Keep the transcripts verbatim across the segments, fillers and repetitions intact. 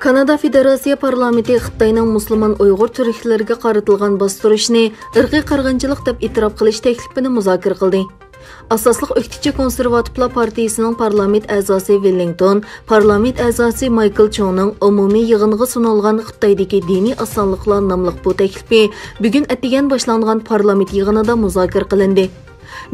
كانادا فېدېراتسىيە پارلامېنتى خىتاينىڭ مۇسۇلمان ئۇيغۇر تۈركلىرىگە قارىتىلغان باستۇرۇشىنى ئىرقىي قىرغىنچىلىق دەپ ئېتىراپ قىلىش تەكلىپىنى مۇزاكىرە قىلدى. ئاساسلىق ئۆكتىچى كونسېرۋاتىپلار پارتىيىسىنىڭ پارلامېنت ئەزاسى ۋېللىڭتون، پارلامېنت ئەزاسى مايكل چوڭنىڭ ئومۇمىي يىغىنغا سۇنۇلغان خىتايدىكى دىنىي ئاسانلىقلار ناملىق بۇ تەكلىپى بۈگۈن ئەتىگەن باشلانغان پارلامېنت يىغىنىدا مۇزاكىرە قىلىندى.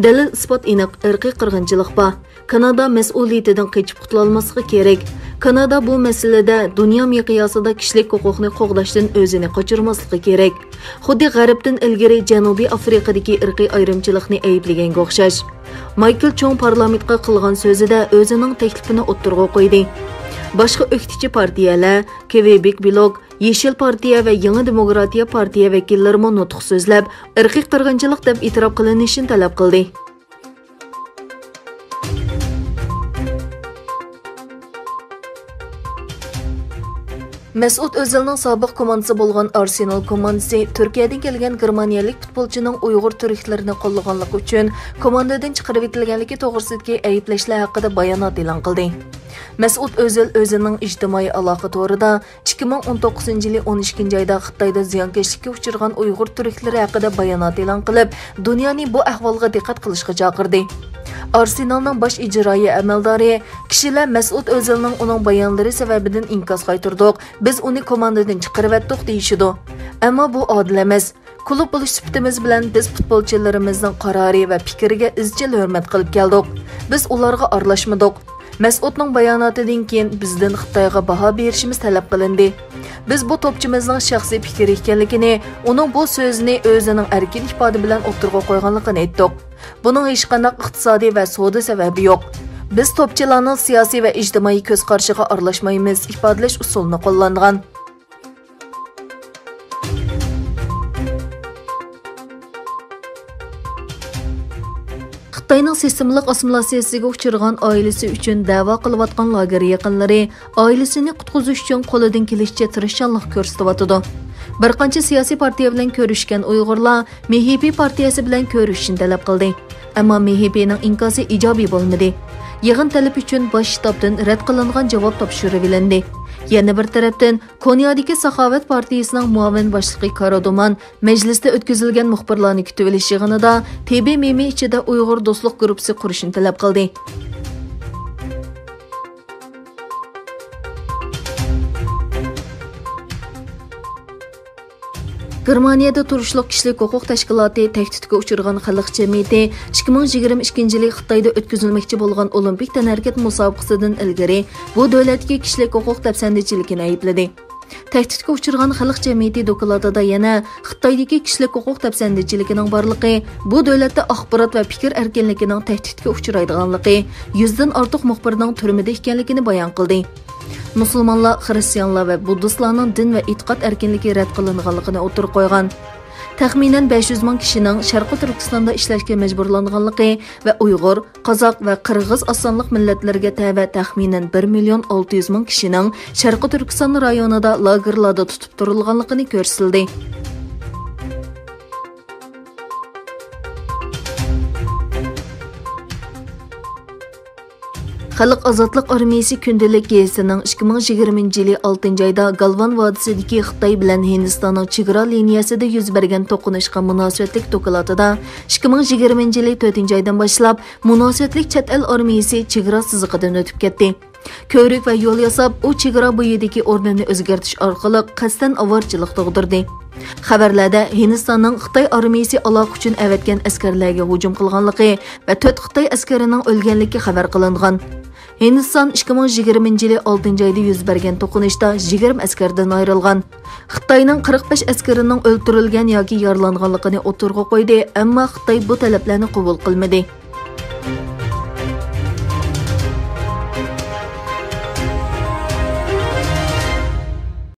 دەلىل-ئىسپات ئېنىق، ئىرقىي قىرغىنچىلىق بار. كانادا مەسئۇلىيىتىدىن قېچىپ قۇتۇلالماسلىقى كېرەك. كانادا بۇ مەسىلىدە دۇنيا مىقياسىدا كىشىلىك ھوقۇقنى قوغداشتىن ئۆزىنى قاچۇرماسلىقى كېرەك. خۇددى غەربتىن ئىلگىرى جەنۇبىي ئافرىقىدىكى ئىرقىي ئايرىمچىلىقنى ئەيىبلىگەنگە ئوخشاش. مايكل چوڭ پارلامېنتقا قىلغان سۆزىدە ئۆزىنىڭ تەكلىپىنى ئوتتۇرىغا قويدى. باشقا ئۆكتىچى پارتىيەلەر، كۋېبېك بلوك، يېشىل پارتىيە ۋە يېڭى دېموكراتىيە پارتىيە ۋەكىللىرىمۇ نۇتۇق سۆزلەپ، ئىرقىي قىرغىنچىلىق دەپ ئېتىراپ قىلىنىشىنى تەلەپ قىلدى. مەسئۇت ئۆزىلنىڭ سابىق كوماندىسى بولغان ئارسېنال كوماندىسى تۈركىيەدىن كەلگەن گېرمانىيەلىك پۇتبولچىنىڭ ئۇيغۇر تۈركلىرىنى قوللىغانلىقى ئۈچۈن كوماندىدىن چىقىرىۋېتىلگەنلىكى توغرىسىدىكى ئەيىبلەشلەر ھەققىدە بايانات ئېلان قىلدى. مەسئۇت ئۆزىل ئۆزىنىڭ ئىجتىمائىي ئالاقە تورىدا ئىككى مىڭ ئون توققۇزىنچى يىلى ئون ئىككىنچى ئايدا خىتايدا زىيانكەشلىككە ئۇچرىغان ئۇيغۇر تۈركلىرى ھەققىدە بايانات ئېلان قىلىپ، دۇنيانى بۇ ئەھۋالغا دىققەت قىلىشقا چاقىردى. ئارسېنالنىڭ باش ئىجرائىي ئەمەلدارى، كىشىلەر مەسئۇت ئۆزىلنىڭ ئۇنىڭ بايانلىرى سەۋەبىدىن ئىنكاس قايتۇردۇق، بىز ئۇنى كوماندىدىن چىقىرىۋەتتۇق دېيىشىدۇ. ئەمما بۇ ئادىل ئەمەس. كۇلۇب بولۇش سۈپىتىمىز بىلەن بىز پۇتبولچىلىرىمىزنىڭ قارارى ۋە پىكرىگە ئىزچىل ھۆرمەت قىلىپ كەلدۇق. بىز ئۇلارغا ئارىلاشمىدۇق. مەسئۇتنىڭ باياناتىدىن كېيىن بىزدىن خىتايغا باھا بېرىشىمىز تەلەپ قىلىندى. بىز بۇ توپچىمىزنىڭ شەخسىي پىكرى ئىكەنلىكىنى، ئۇنىڭ بۇ سۆزىنى ئۆزىنىڭ ئەركىن ئىپادە بىلەن ئوتتۇرىغا قويغانلىقىنى ئېيتتۇق. بۇنىڭ ھېچقانداق ئىقتىسادىي ۋە سودا سەۋەبى يوق. بىز توپچىلارنىڭ سىياسىي ۋە ئىجتىمائىي كۆز قارىشىغا ئارىلاشمايمىز، ئىپادىلەش ئۇسۇلىنى قوللانغان. خىتاينىڭ سىستېمىلىق ئاسسىمىلياتسىيىسىگە ئۇچرىغان ئائىلىسى ئۈچۈن دەۋا قىلىۋاتقان لاگېر يېقىنلىرى ئائىلىسىنى قۇتقۇزۇش ئۈچۈن قولىدىن كېلىشىچە تىرىشچانلىق كۆرسىتىۋاتىدۇ. بىر قانچە سىياسىي پارتىيە بىلەن كۆرۈشكەن ئۇيغۇرلار مېھىپى پارتىيەسى بىلەن كۆرۈشۈشنى تەلەپ قىلدى. ئەمما مېھىپىنىڭ ئىنكاسى ئىجابىي بولمىدى. يىغىن تەلىپى ئۈچۈن باش شتابتىن رەت قىلىنغان جاۋاب تاپشۇرۇۋېلىندى. يەنە بىر تەرەپتىن، كونيادىكى ساخاۋەت پارتىيىسىنىڭ مۇئاۋىن باشلىقى كارادومان مەجلىستە ئۆتكۈزۈلگەن مۇخبىرلارنى كۈتۈۋېلىش يىغىنىدا تې بې مې مې ئىچىدە ئۇيغۇر دوستلۇق گۇرۇپپىسى قۇرۇشنى تەلەپ قىلدى. گېرمانىيەدە تۇرۇشلۇق كىشىلىك ھوقۇق تەشكىلاتى تەھدىتكە ئۇچرىغان خەلق جەمئىيىتى ئىككى مىڭ يىگىرمە ئىككىنچى يىلى خىتايدا ئۆتكۈزۈلمەكچى بولغان ئولىمپىك تەنھەرىكەت مۇسابىقىسىدىن ئىلگىرى بۇ دۆلەتتىكى كىشىلىك ھوقۇق دەپسەندىچىلىكىنى ئەيىبلىدى. تەھدىتكە ئۇچرىغان خەلق جەمئىيىتى دوكلاتىدا يەنە خىتايدىكى كىشىلىك ھوقۇق دەپسەندىچىلىكىنىڭ بارلىقى، بۇ دۆلەتتە ئاخبارات ۋە پىكىر ئەركىنلىكىنىڭ تەھدىتكە ئۇچرايدىغانلىقى، يۈزدىن ئارتۇق مۇخبىرنىڭ تۈرمىدە ئىكەنلىكىنى بايان قىلدى. مۇسۇلمانلار، خىرىستىيانلار ۋە بۇددىستلارنىڭ دىن ۋە ئېتىقاد ئەركىنلىكى رەت قىلىنغانلىقىنى ئوتتۇرىغا قويغان. تەخمىنەن بەش يۈز مىڭ كىشىنىڭ شەرقىي تۈركىستاندا ئىشلەشكە مەجبۇرلانغانلىقى ۋە ئۇيغۇر، قازاق ۋە قىرغىز ئاز سانلىق مىللەتلەرگە تەۋە تەخمىنەن بىر مىليون ئالتە يۈز مىڭ كىشىنىڭ شەرقىي تۈركىستان رايونىدا لاگېرلاردا تۇتۇپ تۇرۇلغانلىقىنى كۆرسىتىلدى. خەلق ئازادلىق ئارمىيىسى كۈندىلىك گېزىتىنىڭ ئىككى مىڭ يىگىرمىنچى يىلى ئالتىنچى ئايدا گالۋان ۋادىسىدىكى خىتاي بىلەن ھىندىستاننىڭ چېگرا لىنىيەسىدە يۈز بەرگەن توقۇنۇشقا مۇناسىۋەتلىك دوكلاتىدا، ئىككى مىڭ يىگىرمىنچى يىلى تۆتىنچى ئايدىن باشلاپ مۇناسىۋەتلىك چەت ئەل ئارمىيىسى چېگرا سىزىقىدىن ئۆتۈپ كەتتى. كۆۋرۈك ۋە يول ياساپ، ئۇ چېگرا بويىدىكى ئورنىنى ئۆزگەرتىش ئارقىلىق قەستەن ئاۋارىچىلىك تۇغدۇردى. خەۋەرلەردە ھىندىستاننىڭ خىتاي ئارمىيىسى ئالاقە ئۈچۈن ئەۋەتكەن ئەسكەرلەرگە ھۇجۇم قىلغانلىقى ۋە تۆت خىتاي ئەسكىرىنىڭ ئۆلگەنلىكى خەۋەر قىلىنغان. ھىندىستان ئىككى مىڭ يىگىرمىنچى يىلى ئالتىنچى ئايدا يۈز بەرگەن توقۇنۇشتا يىگىرمە ئەسكەردىن ئايرىلغان. خىتاينىڭ قىرىق بەش ئەسكىرىنىڭ ئۆلتۈرۈلگەن ياكى يارىلانغانلىقىنى ئوتتۇرىغا قويدى، ئەمما خىتاي بۇ تەلەپلەرنى قوبۇل قىلمىدى.